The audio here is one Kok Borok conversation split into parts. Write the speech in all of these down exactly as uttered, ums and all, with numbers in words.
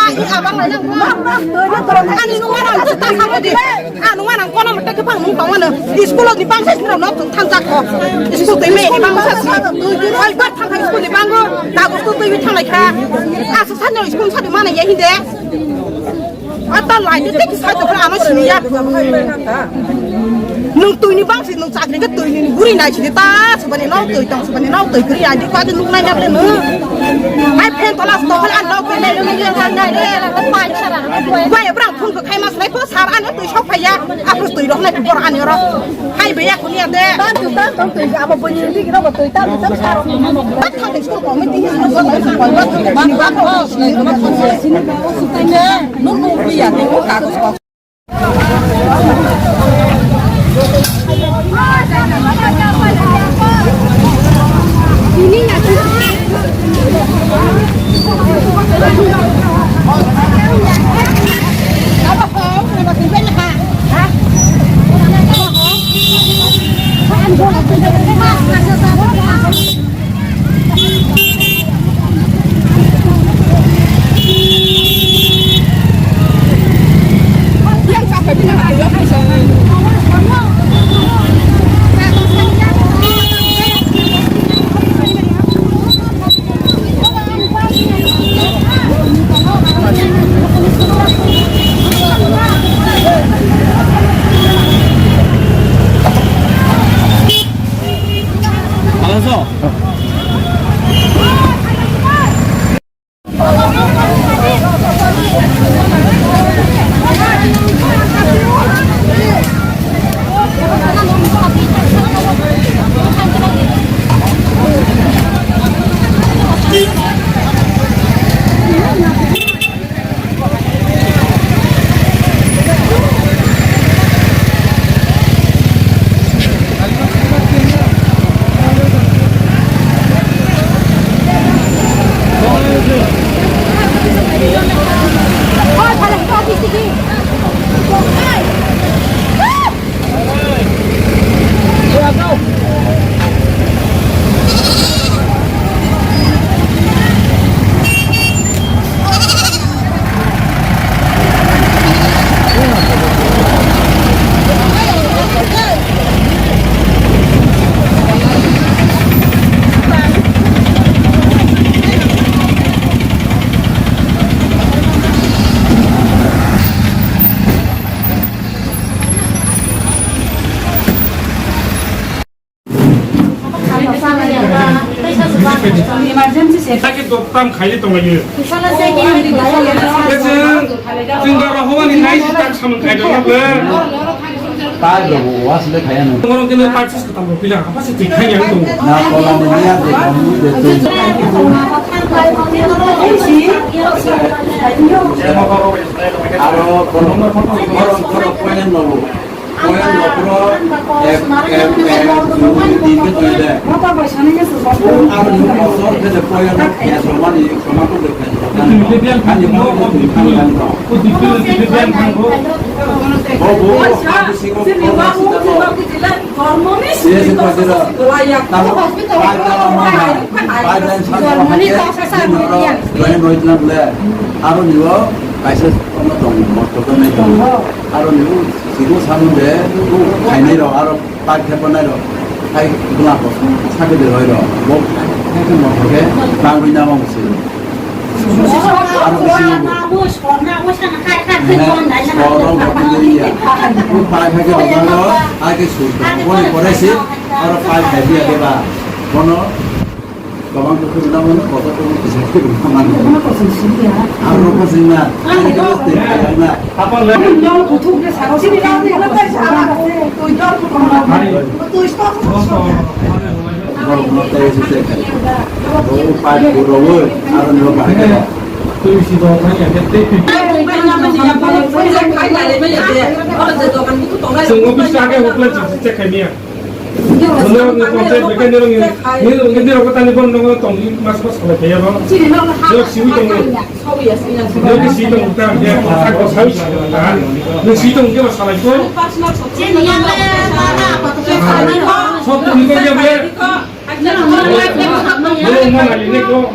Ani nung manang ta samo di. Anu manang kono mata ke pang nung tong mano. School ni bangsa sira nok thang jak ko. School te me ni bangsa si. Ai bar thang school ni bango. Dago school te thang lai kha. Asa sanyo school sa di mana ya hinde. Ata lai te ki sa to ano sini ya. Nwng twi ni bangsi nwng chakri khe twi ni guri nai sini ta subani nok twi tong subani nok twi guri ani ko adi nuk nai nai le nwng. Hai phen tola sto khol an nok nai nai nai nai nai le ta pai sara. Bai brang phun ko khai mas nai po sar an twi sok phai ya. Apus twi rok nai bor an ro. Hai be ya khuni ade. Tan tu tan tong twi abo bani ni ro twi tan tan sar. Ta kha de skul ko me ti ni ko ko ko ko ni ba ko. Nuk nuk ri ya ni ko ka ko. Emergency se. Sakit doktam khaili tonglayo. Keceng, chwng baba hobani nai si tak samung khai dong le. Tai do was le khaya no. Ngorong kene partis ketam ro pila apa sih tik khai yang tong. Na kola ne niya de kamu de tu. Aro kono kono kono kono kono. Poyan nokro ek, ek, ek, dui, tin khe twi de. Ang ni bosor khe de poyan no khe somani, somato de khe somani. Ani mo ko twi khan dan no. Bo bo, ang bisingo ko ma sita ko. Ye se ko sita. Tamo, pai tamo ma, pai dan sa ko ma khe, ni nokro, doi noi tlang le. Aro ni bo, kaisa kono tong, mo to nai tong. Aro ni bo, Sibu samun de, bu khainai rok, aro tak thepanai rok, khai bwla ko sakhe de roi rok, bo khai khe mothor khe bangwi nama musi. Aro bisi bo. Sorok rok bini ya. Bu pai khai khe ojang rok, hai khe sur. Boni pore si, aro pai khai dia deba. Bono Gabang khe khuruna mano, kotor khe kisa khuruna mano. Ano kotor singya. Ano kotor singna. Ano kotor singna. Apa le? Ano buthuk de saro sini la de la kai sara. Tui dor ko kama. Tui stop. Bor no tai si se. Ro pai ko ro wo. Aro no pai ko. Tui si do khai ya te. Tui pai na ma ni ya pa. Tui khai na le ma ya de. Aro de dokan bu to ngai. Sungguh bisa ke hotel cek cek kami ya. Nirok ni contact beke nirok ni, nirok ni, nirok ko tani bon nongo tong mas mas kala kaya ba. Nirok siwi tong ni. Nirok ni siwi tong ta ya, ako sawi si ta. Ni siwi tong ke ba salai ko. Sok ni ko ya be. Nirok mo ngali ne ko.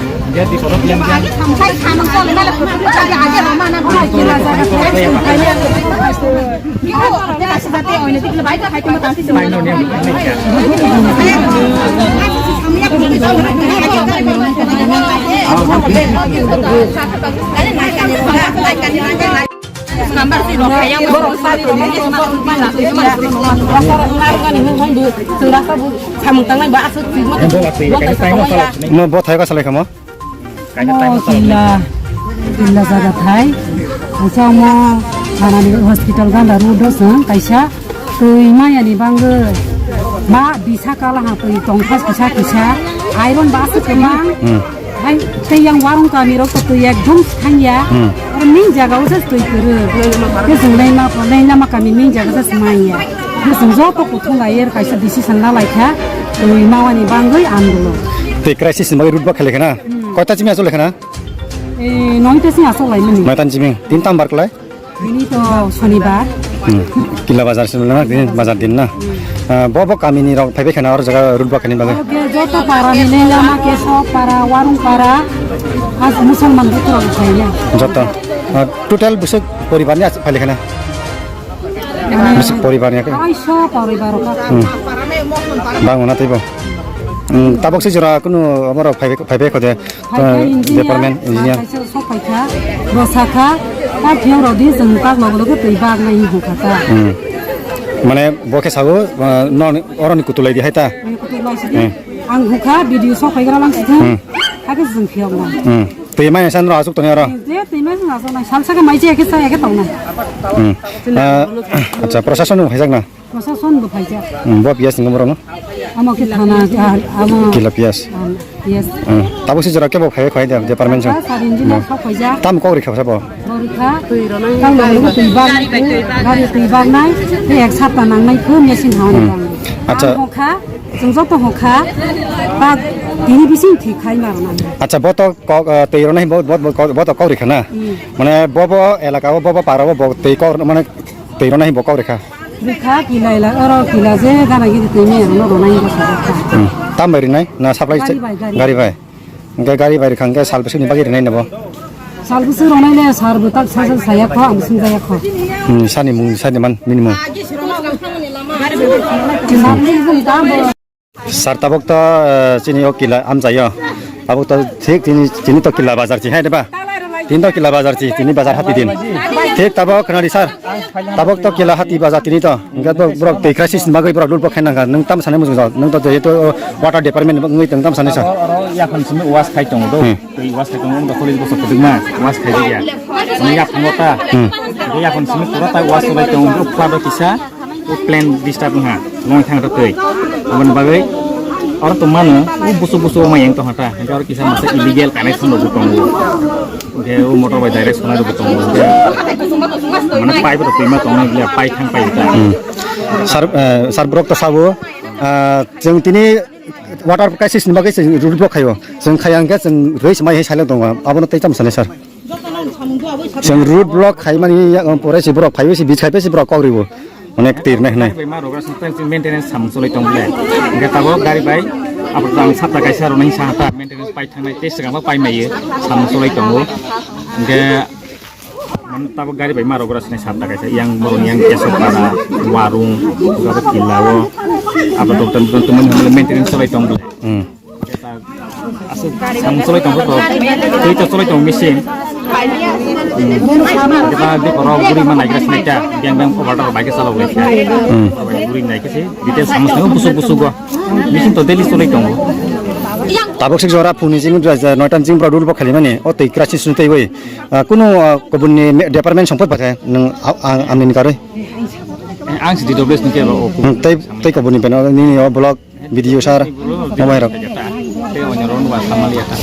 Mo bo thai ka salai kamo? Mo kila, kila jaga thai. Kaisa mo thanani hospital ganda road o song kaisa twi maya ni bangwi ba bisa kala ha twi tongthas kisa kisa iron ba aswk kwbang. Hmm. Hai tei yang warung kami rok to twi ekdom thangya. Hmm. Oro main jaga o se twi kwrwi. Ke jwnglai ma phalai lama kami main jaga se manya. Ke jwng joto kuthung lai er kaisa decision la lai kha. Twi mawani bangwi andolon. Tei crisis ni bagwi road block khlai khana. Hmm. Koita chimi asol khana? Eh, noita chimi asol lai mani. Noita chimi. Tin tam bar klai? Ini to Shonibar. Hmm. Kila bazar sini na, ini bazar din na. Ah, bo bo kami ni rok phai khana or jaga road block ni bagwi. Oke, joto para ni lama ke so para, warung para, as Musalman buku rok khaiya. Joto. Ah, total busuk poribar ni phai khana? Bisi poribar ya ke? Aisha poribar ka. Hmm. Bang mana tei bo. Hmm, tabok se jora kunu amaro phai phai khode. Phai kha engineer, department engineer. Phai kha sok phai kha, bo sa kha, ta phiyo rodi jeng tak log log tei bag nai hung kha ta. Hmm. Mane bo khe sago, ah, non oroni kutulai di hai ta. Ang kutu lai sidi. Hmm. Ang hung kha video sok phai gra lang sidi. Hmm. Hakhe jeng phiyo ma. Hmm. Tei mai san ro asuk toni aro. Je tei mai san asuk nai sal sa khe mai je khe sa khe tong nai. Hmm. Ah, acha, prosason no hai jak na. Prosason bo phaijak. Hmm, bo P S ni borok no? Amo khe thana, ah, amo Kila P S. Ah, P S. Hmm. Tabuk si jora kebo phai khwlai de, department song. Sir engineer sok phaijak. Tam kok rikha sa bo? Kok rikha. Tang dong twi bag, gari twi bag nai, tei ek sapta nang nai kho machine hawn. Hmm. Acha. Ang hokha, chwng joto hokha, bag tini bising thik khai mar nai. Acha, bo to kok, eh, twi rwnai bo, bo, bo, bo to kok rikha na? Hmm. Mane bo bo elaka o, bo bo para o, bo twi kok, mane twi rwnai bo kok rikha. Rikha, kila ila, oro kila je gana gini twi me ano ronai bo sa kha. Hmm. Tam bai rinai na supply? Gari bai, gari. Gari bai. Hingke gari bai rikha hingke sal bwswk ni bagwi rinai nabo? Sal bwswk ronai le sar bo tak sa sa saya kho, ang sung jaya kho. Hmm, sani mung, sani man, nini mung. Sar ni mung tam bo. Sar tabuk to, eh, chini o kila amchaio. Tabuk to thik chini, chini to kila bazar chi hai de ba? Tin to kila bazar chi, tini bazar hati din. Thik tabuk khna di sar. Tabuk to kila hati bazar tini to. Hingke to borok tei crisis ni bagwi borok dul bo khaina nang kha. Nwng tam sanai mujung jao. Nwng to jehetu water department ni wngwi tong tam sanai sa. Oro, oro yakhon simi was khai tongo do. Hmm. Tei was khai tongo do college boso pudukma. Was khai dia. Nwng yakhon ta. Hmm. Yakhon simi pura ta was khai tongo do pha do kisa. O plan disturb wngha, long thang rw twi. Aboni bagwi oro tong mano, o busu busu o mayang tong kha ta. Hingke oro kisa masa illegal connection rok bo tongo. Hingke o motor bai direct sonai rok bo tongo. Hingke mane pipe rok twima tongnai bwle pipe thang pai ta. Hmm. Sar, eh, sar borok to sabo, ah, chwng tini Water crisis ni bagwi chwng road block khaio. Chwng khaya hwnkhe chwng rwi se mai hai silent tongo. Abono tei tamo sanai sir. Chwng road block khaimani ya, um, pore se borok phaiwi se bij khaipai se borok kok riwo. Onek tir nai hinai. Bai ma rogra sing tang maintenance sam cholai tong le. Hwnkhe tabok gari bai abo tang sapta kaisa rwnai sa ta maintenance pai thangnai tei swkang pai maiyo sam cholai tongo. Hwnkhe Man tabok gari bai ma rok ora sinai sab dagai sa yang borok yang Kesok para warung garo kila o abo doktan doktan tumani hwnle maintenance cholai tong bole. Hmm. Aswk sam cholai tong to twi to cholai tong machine. Hmm. Kita di korok guri ma naigra sinai ta biang biang overtake bai ke chalok lai. Hmm. Guri nai kesi details sam busuk busuk go machine to daily cholai tongo. Tabok sik jora phungni jing noita jing bra dul bo khali mani o tei crisis tei bai. Ah, kunu, ah, kubunni me-, department songphai pakhe nwng a-, ang, amni ni karwi? Ang si D W S ni ke ba o. Hmm, tei, tei kubunni beno nini o blog, video sar, mobile rok. Tei onyo ron ba samali ata.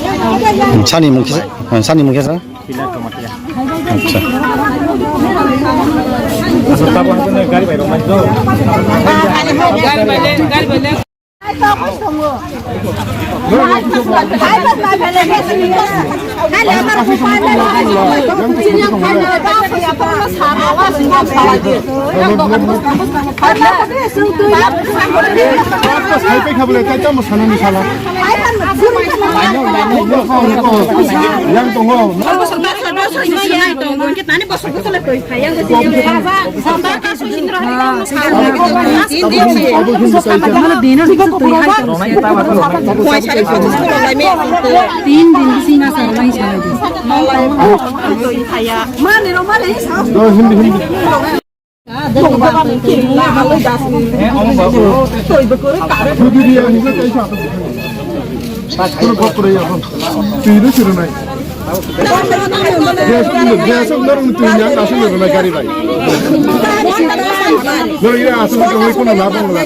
Hmm, sani mungkisa, hmm, sani mungkisa. Kila tomatia. Acha. Asa tabo hatu na gari bai rok mai do. Gari bai le, gari bai le. Yang tongo. Tin din bisingo salai salai di. Twi rw siro nai. Gas, gas, gas, gas, gas, gas, gas, gas, gari bai. Noro ira aswk tongwi kono lab wng la.